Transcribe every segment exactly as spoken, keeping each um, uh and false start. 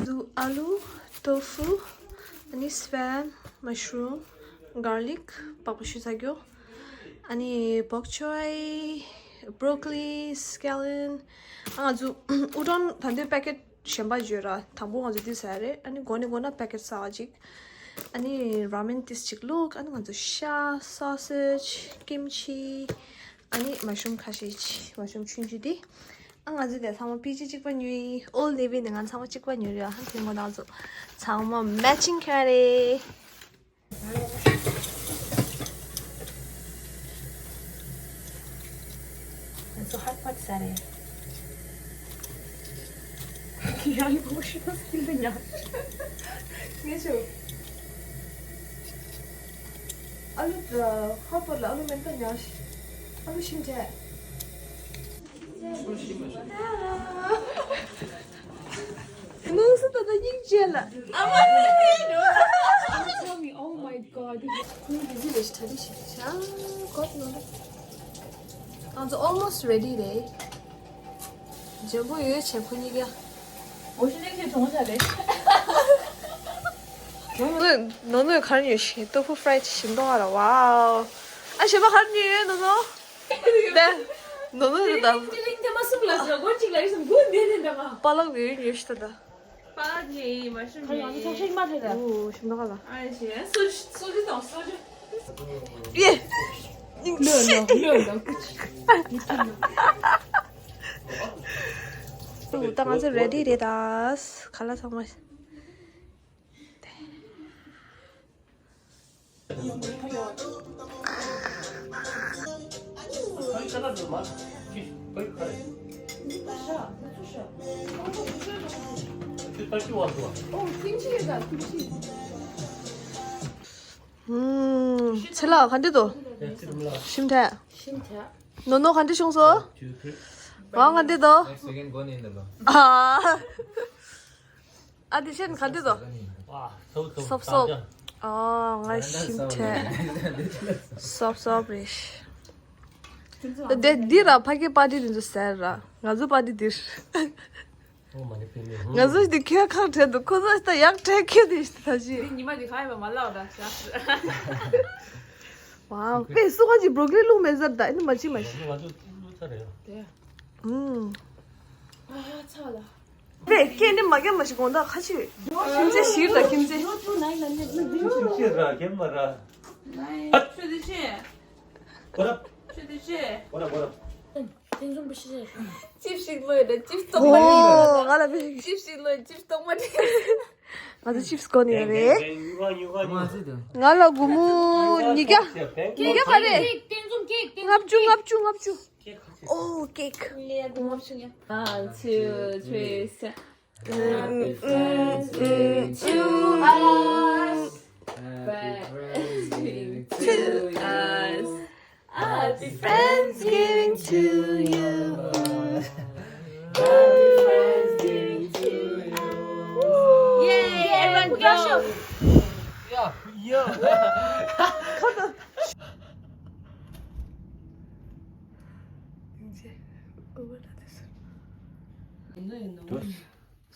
འདུག་ཨ་ལུ། ཏོ་ཧྥུ། ཨ་ནི་སི་པེམ། མ་ཤི་རུམ། གར་ལིག། པགས་པ་བཤུས་ཚར་རྒྱུ། ཨ་ནི་པོག་ཅོའི། བྷྲོ་ཀོ་ལི། སི་ཀེ་ལན། ཨ་ང་ཚོ་ཨུ་དོན་ད་འདི་པེ་ཀེ་ཊི་གཞན་པ་ཡོད་ར། དང་པོ་ང་ཚོ་འདི་ཟ་རེད། ཨ་ནི་མགོ་ནས་མགོ་ན་པེ་ཀེ་ཊི་ཟ་བ་ཅིག་ཨ་ནི་ར་མེན་ཏིས་ཅིག་བླུགས། ཨ་ནི་ང་ཚོ་ཤ། སོ་སེ་ཇི། ཀིམ་ཆི། ཨ་ནི་མ་ཤུམ་ཁ་ཤས་ཅིག་མ་ཤུམ་ཆུང་ཆུང་དེ། ཨ་ང་ཚོ་དེ་ཚང་མ་པི་ཅི་གཅིག་པ་ཉོས་ཡིན། ཨོལ་ནེ་ཝི་ནས་ང་ཚང་མ་གཅིག་པ་ཉོས་རེད། ཨ་དེ་མོ་ང་ཚོ་ཚང་མ་མེ་ཆིང་ཁ་རེད། ང་ཚོ་ཧཊ་པོཊ་ཟ་རེད། ཡང་ཡང་ཤི་ན་སྐྱིད་འདི་ཉག་ངས་ཆུ། ཨ་ལུ། ཧཊ་པོཊ་ལ་ཨ་ལུ་མེད་ད་ཉག་ཨ་ལུ་ཤིང་ཆ། ནང་སུ་ད་ད་སྙིང་རྗེ་ལ། ཨ་མ་ཨ་མ་Oh my god. ཁོང་གི་ཟི་ལས་ཤི་ཐ་དི་ཤི་ཆ་ཀོད་ནོ། ང་ཚོ་almost ready རེད། འཇམ་པོ་ཡོད་ཆེ་ཁོ་གཉིས་ཀ་འོ་ཤི་ནས་ཁྱེད་གྲོངས་ཤག་རེད། ནོ་ནོ་གར་ཉོས་ཤིང་ཏོ་ཧྥུ་ཕྲའི་ཤིང་ཏོག་ཨ་ར་ཝའོ། ཨ་ཞེ་པ་གར་ཉོས་ཡོད་ནོ་ནོ། དེ། ནོ་ནོ་རེད་ད། ཅི་ལིང་ཐེ་མ་སུམ་ལ་ཟ་གོ་ཅིག་ལ་ཡིན་སམ་གུ་འདི་ནས་འདྲ་མ། པ་ལག་ཡོད་ཉོས་ཤི་ད་ད། པ་ལག་ཉོས་མ་ཤུམ་ཁ་ཡང་ཉོས། ཐོག་ཤིང་མ་ཐེ་ད། ཨོ་ཤིང་ཏོག་ལ། ཨ་ཡེ་ཤི་སོ་ཇི་སོ་ཇི་དང་སོ་ཇི། ཡེ། ལོ་ལོ་ལོ་ལོ། ད་ང་ཚོ་རེ་ཌི་རེད་ད། ཁ་ལག་ཚང་མ། ཚེ་ལགས་ག་འདྲ་འདུག་ཤིམ་ཐལ། ཤིམ་ཐལ། ནོ་ནོ་ག་འདྲ་བྱུང་སོང་། ང་ག་འདྲ་འདུག་ཨ། ཨ་དེ་ཤེས་ག་འདྲ་འདུག་སོབ་སོབ། ཨ་ང་ཤིམ་ཐལ། སོབ་སོབ་རེད། དེ་འདི་ར་ཕ་གི་པར་ཊི་དེ་ཚོ་ཟེར་ར་ང་ཚོ་པར་ཊི་འདིར། ང་ཚོ་འདི་ཁྱོད་ཁག་བྲལ་འདུག་ཁོ་ཚོ་ད་ཡག་བྲལ་ཁྱོད་དེ་ད་ཅི། ཉི་མ་འདི་ག་ཡོད་པ་མ་ལབ་ད་ཤ། ཝའོ། པེ་སུ་ག་ཅི་བྷྲོ་ཀོ་ལི་བླུགས་མེད་ཟེར་ད་ཨེ་ནི་མ་ཅི་མ་ཤི། ང་ཚོ་བླུགས་ཚར་རེད། དེ། ཨུམ། ཨ་ཚ་ལ། པེ་སྐད་ནི་མ་རྒྱབ་མ་ཤི་དགོང་དག་ཁ་ཆེ། ཁྱིམ་མཚེས་ཞིག་ད་ཁྱིམ་མཚེས། ཁྱིམ་མཚེས་ར་རྒན་མ་ར། ཆུ་དེ་ཆེ། ཁོ་ར། ཆུ་དེ་ཆེ། ཁོ་ར་ཁོ་ར། ཅིབ་ཞིག་ལོས་དང་ཅིབ་སྟོང་མ་ཨོ་ང་ལ་པེ་ཅིབ་ཞིག་ལོས་ཅིབ་སྟོང་མ་དྲན། ང་ཚོ་ཅིབ་གོན་ནས་རེད། ང་ལ་སྒོར་མོ་ཉིས་བརྒྱ། ཉིས་བརྒྱ་ག་རེ། ལྔ་བཅུ་ལྔ་བཅུ་ལྔ་བཅུ། ཨོ་ཀེག One, two, three, four. Happy Friendsgiving to us. Happy Friendsgiving to us. Happy Friendsgiving to you. Happy Friendsgiving to you. Yay! Everyone go! Yeah, yeah.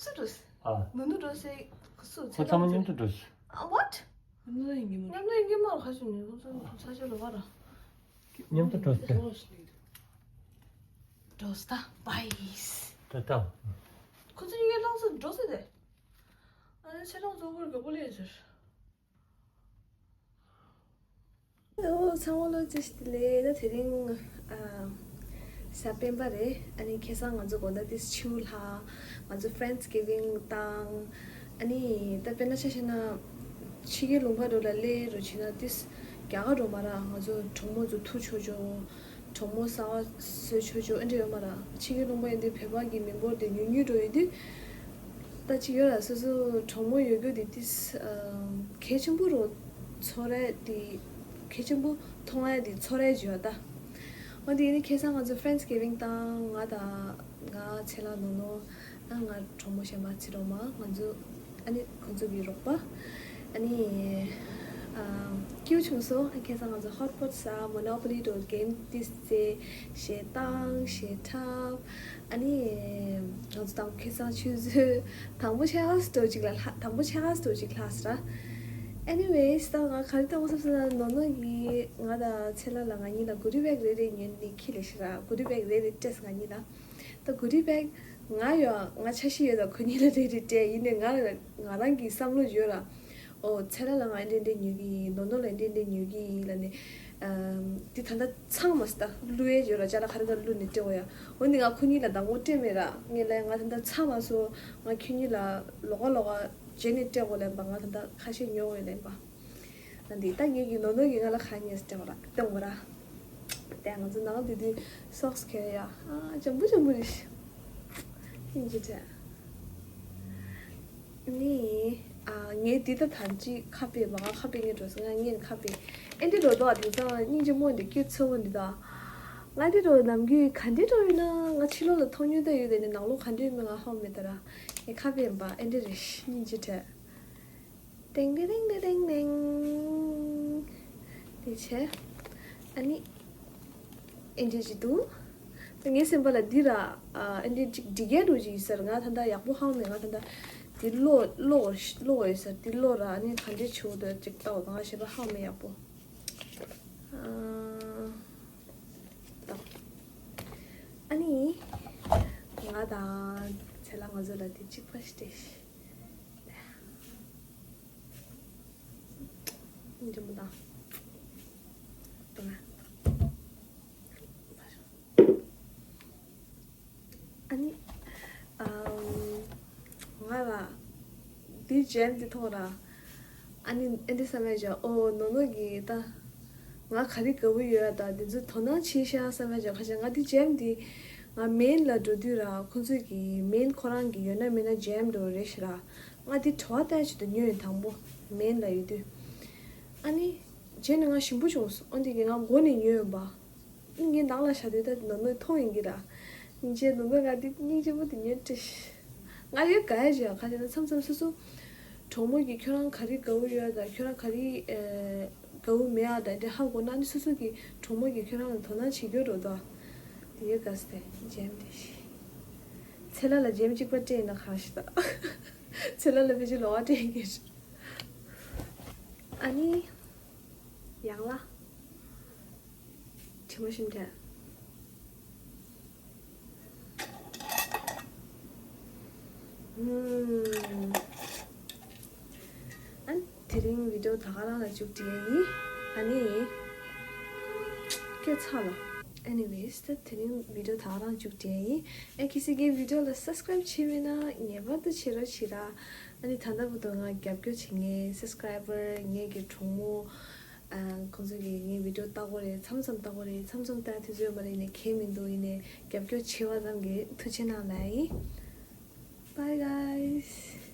སུ་འགྲོ་སྲིད། ཨ། ནུ་ནུ་འགྲོ་སྲིད། སུ་ཁོ་ཚང་མ་མཉམ་དུ་འགྲོ་སྲིད། ཨ། What? མཉམ་དུ་ཡིན་གྱི་མ་རེད། མཉམ་དུ་ཡིན་གྱི་མ་རེད། ཁ་ཤས་ནི་ཁོ་ཚོ་ས་ཆ་ལ་བ་ར། མཉམ་དུ་འགྲོ་སྲིད། འགྲོ་ས་ད་བའི། ད་ད། ཁོ་ཚོ་གཉིས་ཀའི་ལྷང་ཚོ་འགྲོ་སྲིད་དེ། ཨ་ནི་ཚེ་རིང་ཚོ་བོར་ག་པོ་ལས་ཟེར། ཨོ་ཚང་མ་ལོ་བཅུ་བཞི་དེ་ལས་ད་དེ་རིང་ཨ་གཟའ་སྤེན་པ་རེད། ཨ་ནི་ཁ་སང་ང་ཚོ་དགོང་དག་དེ་ཕྱི་ལྷག་ང་ཚོ་Friendsgiving བཏང་། ཨ་ནི་ད་དཔེར་ན་ཆ་བཞག་ན་ཕྱི་རྒྱལ་ལུང་པ་རུ་ལ་སླེབས་རུ་བྱས་ན་དེ་རྒྱ་གར་རུ་མ་ར་ང་ཚོ་གྲོགས་མོ་ཚོ་ཐུག་ཆོག་ཆོག་གྲོགས་མོ་གསར་པ་བཟོས་ཆོག་ཆོག་ཨེ་འདྲ་ཡོད་མ་ར། ཕྱི་རྒྱལ་ལུང་པ་ཡིན་དུས་བོད་པ་གི་མི་འབོར་དེ་ཉུང་ཉུང་འགྲོ་ཡོད་དུས། ད་ཅི་ཡོད་ལ་སོ་སོ་གྲོགས་མོ་ཡོད་རྒྱུ་དེ་ཏིས་གལ་ཆེན་པོ་རུ་ཚོར་ཡ་དེ་གལ་ཆེན་པོ་མཐོང་ཡ་དེ་ཚོར་ཡ་ཅིག་ཡོད་ད། འོན་ཏེ་ཡིན་ནི་ཁ་སང་ང་ཚོ་Friendsgiving བཏང་། ང་དང་ང་ཚེ་ལགས་ནོ་ནོ་ཨ་ང་གྲོགས་མོ་གཞན་པ་ཚེ་རོགས་མ་ང་ཚོ་ཨ་ནི་ཁོང་ཚོ་གི་རོགས་པ་ཨ་ནི་ ཨ། སྐྱིད་པོ་བྱུང་སོང་། ཁ་སང་ང་ཚོ་ཧོཊ་སྤོཊ་ཟ། མོ་ནོ་པོ་ལི་འགྲོ། གེམ་ཏིས་རྩེ། གཞས་བཏང་། གཞས་འཁྲབ། ཨ་ནི་ང་ཚོ་དང་ཁ་སང་ཆུ་ཚོད་དང་པོ་ཕྱེད་ཀ་ཙམ་ཅིག་ལ་ལྷག་དང་པོ་ཕྱེད་ཀ་ཙམ་ཅིག་ལྷག་སོང་ར། Anyways། ད་ང་ག་རེ་བཏང་སོང་ཟེར་ན། ནོ་ནོ་གིས་ང་དང་ཚེ་ལ་ལ་ང་གཉིས་ལ་གུ་རི་བེག་རེ་རེ་ཉོས་ནས་འཁྱེར་སླེབས་ཤག་ར། གུ་རི་བེག་རེ་རེ་སྤྲད་སོང་ང་གཉིས་ལ། ད་གུ་རི་བེག་ང་ཡོད། ང་འཆར་གཞི་ཡོད། ད་ཁོ་གཉིས་ལ་རེ་རེ་སྤྲད། ཡིན་ནའི་ང་ང་རང་གི་བསམ་བློ་ཡོད་ར། ཨོ། ཚེ་ལ་ལ་ང་འདི་འདི་ཉོ་གི་ཡིན། ནོ་ནོ་ལ་འདི་འདི་ཉོ་གི་ཡིན་ལབ་ནས། ཨམ། འདི་ད་ལྟ་ཚང་མ་ད་བླུགས་ཡས་ཡོད་ར། ཅ་ལག་ག་རེ་ག་རེ་བླུགས་ནས་སྤྲད་དགོས་ཡ། འོ་ནི་ང་ཁོ་གཉིས་ལ་ཟླ་ངོ་སྤྲད་མེད་ར། ངས་ལབ་ཡ། ང་ད་ལྟ་ཚང་མ་སོ། ང་ཁྱོད་གཉིས་ལ་ལོགས་ཀ་ལོགས་ཀ་རྗེས་ནས་སྤྲད་དགོས་ལབ་པ། ང་ད་ལྟ་ཁ་ཤས་ཉོ་དགོས་ལབ་པ། ཨ། འདི་ད་ངེད་ཀྱི་ནོ་ནོ་གིས་ང་ལ་ག་རེ་ཉོས་སྤྲད་པ་ར། སྟོན་པ་ར། དེ་ང་ཚོ་ནང་དེ་དུས་སོག་སི་གྱོན་ཡ། ཨ། འཇམ་པོ་འཇམ་པོ་རེད། སྙིང་རྗེ་དྲན། ནི། ཨ། ངས་འདི་ད་ཐང་ཅིག་ཁ་དཔེ་མ་ག་ཁ་དཔེ་ངས་འགྲོ་སོང་། ང་ངས་ཁ་དཔེ། ཨེ་འདི་རོ་དོ། དེང་སང་སྙིང་རྗེ་མོ་འདི་སྐྱིད་ཚོ་བོ་འདི་ད། ང་འདི་རོ་ནམ་རྒྱུན་ག་འདྲ་འགྲོ་ཡོད་ན། ང་ཕྱི་ལོགས་ལ་མཐོང་ཉོ་ད་ཡོད་དེ་ནི། ནང་ལོགས་ག་འདྲ་ཡོད་མེད་ང་ཧ་མེད་ད་ར། ངས་ཁ་དཔེ་ཡིན་པ། ཨེ་འདི་རེད། སྙིང་རྗེ་དྲན། ཏེང་ཏེ་རེང་ཏེ་རེང་ཏེང་། དེ་བྱས། ཨ་ནི། ཨེ་འདྲ་ཅིག་འདུག་ད་ངའི་སེམས་པ་ལ་འདི་ར། ཨ། ཨེ་འདྲ་ཅིག་འགྲིག་གི་འདུག་ཅིག་ཡོད་ས་རེད། ང་ད་ལྟ་ཡག་པོ་ཧ་གོ་མེད། ང་ད་ལྟ་འདི་ཀློག་ཀློག་ཀློག་ཡོད་ས་རེད། འདི་ཀློག་ར། ཨ་ནི་ག་འདྲ་བྱུང་འདུག་ཅིག་ལྟ་བ། ང་ཞེ་པོ་ཧ་གོ་མེད་ཡག་པོ། ཨ། ད། ཨ་ནི། ང་དང་ཚེ་ལ་ང་ཚོ་ལ་འདི་གཅིག་པ་ཞིག་སྤྲད་ཤིག་འདི་མོ་དང་། དང་། ཨ་ནི། ཨམ། ང་ལ་འདི་འཇམ་འདི་མཐོང་ར། ཨ་ནི་ཨེ་འདི་བསམ་ཡས་བྱ། ཨོ། ནོ་ནོ་གིས་ད་ང་ག་རེ་དགའ་པོ་ཡོད་ད། འདི་ཚོ་དོ་སྣང་བྱེད་ཤག་བསམ་ཡས་བྱ། ཁ་ཤས་ང་འདི་འཇམ་འདི། ང་མེན་ལ་འགྲོ་དུས་ར། ཁོང་ཚོས་ཀྱི་མེན་ཁོ་རང་གི་ཡོད་ན་མེད་ན་འཇམ་འགྲོ་རེད་ཤག་ར། ང་འདི་བྲོ་བ་ལྟ་ཡས་ཆེད་དུ་ཉོས་ཡིན། དང་པོ་མེན་ལ་ཡོད་དུས། ཨ་ནི། རྗེས་ནས་ང་ཞིམ་པོ་བྱུང་སོང་། ཨ། འདི་གི་ང་མགོ་ནས་ཉོས་ཡིན་པ། ངའི་ནང་ལ་བཞག་དུས་ད་ནོ་ནོས་མཐོང་ཡིན་གྱི་ར། སྙིང་རྗེ། ནོ་ནོ་ང་འདི་སྙིང་རྗེ་མོ་འདི་ཉོས་སྤྲད་ཤག་ང་ཡོད་ག་ཡ་བྱས་ཡ། ག་རེ་ན་མཚམས་མཚམས་སོ་སོ་གྲོགས་མོ་གིས་ཁྱོད་རང་ག་རེ་དགའ་པོ་ཡོད་ད། ཁྱོད་རང་ག་རེ་ཨེ་དགའ་པོ་མེད་ཨ་ད། འདི་ཧ་གོ་ན་ནི་སོ་སོ་གི་གྲོགས་མོ་གིས་ཁྱོད་རང་ལ་དོ་སྣང་བྱེད་རྒྱུ་རེད་ད། དེ་ཡོད་ག་ས་དེ་འཇམ་དེ་ཤི། ཚེ་ལ་ལ་འཇམ་གཅིག་པ་སྤྲད་ཡིན་ན་གང་ཤི་ད། ཚེ་ལ་ལ་ཕལ་ཆེར་ལོགས་ཀ་སྤྲད་ཡིན་གྱི་རེད། ཨ་ནི། ཡང་ལ། དྲི་མ་ཞིམ་དྲན། ཨུམ། ཨ། དེ་རིང་བི་ཌིའོ་ད་ག་རང་ལ་མཇུག་སྒྲིལ་ཡིན། ཨ་ནི། སྐད་ཚ་ལ། Anyways། ད་དེ་རིང་བི་ཌིའོ་ད་ག་རང་མཇུག་སྒྲིལ་ཡིན། ཨེ་གལ་སྲིད་ངའི་བི་ཌིའོ་ལ་སབ་སི་ཀ་རེབ་བྱས་མེད་ན་ངེས་པར་དུ་བྱེད་རོགས་བྱེད་ར། ཨ་ནི་ད་ལྟ་བར་དུ་ང་རྒྱབ་སྐྱོར་བྱེད་མཁན་སབ་སི་ཀ་རའི་བར། ངེད་ཀྱི་གྲོགས་མོ། ཨ། ཁོང་ཚོ་གིས་ངའི་བི་ཌིའོ་ལྟ་གོ་རེད། མཚམས་མཚམས་ལྟ་གོ་རེད། མཚམས་མཚམས་ལྟ་དུས་ཚོད་ཡོད་མ་རེད། ཡིན་ནའི་ཁྱད་མི་འདུག་ཡིན་ནའི་རྒྱབ་སྐྱོར་བྱས་པ་ཙམ་གྱིས་ཐུགས་རྗེ་གནང་ལབ་ཡིན། Bye guys.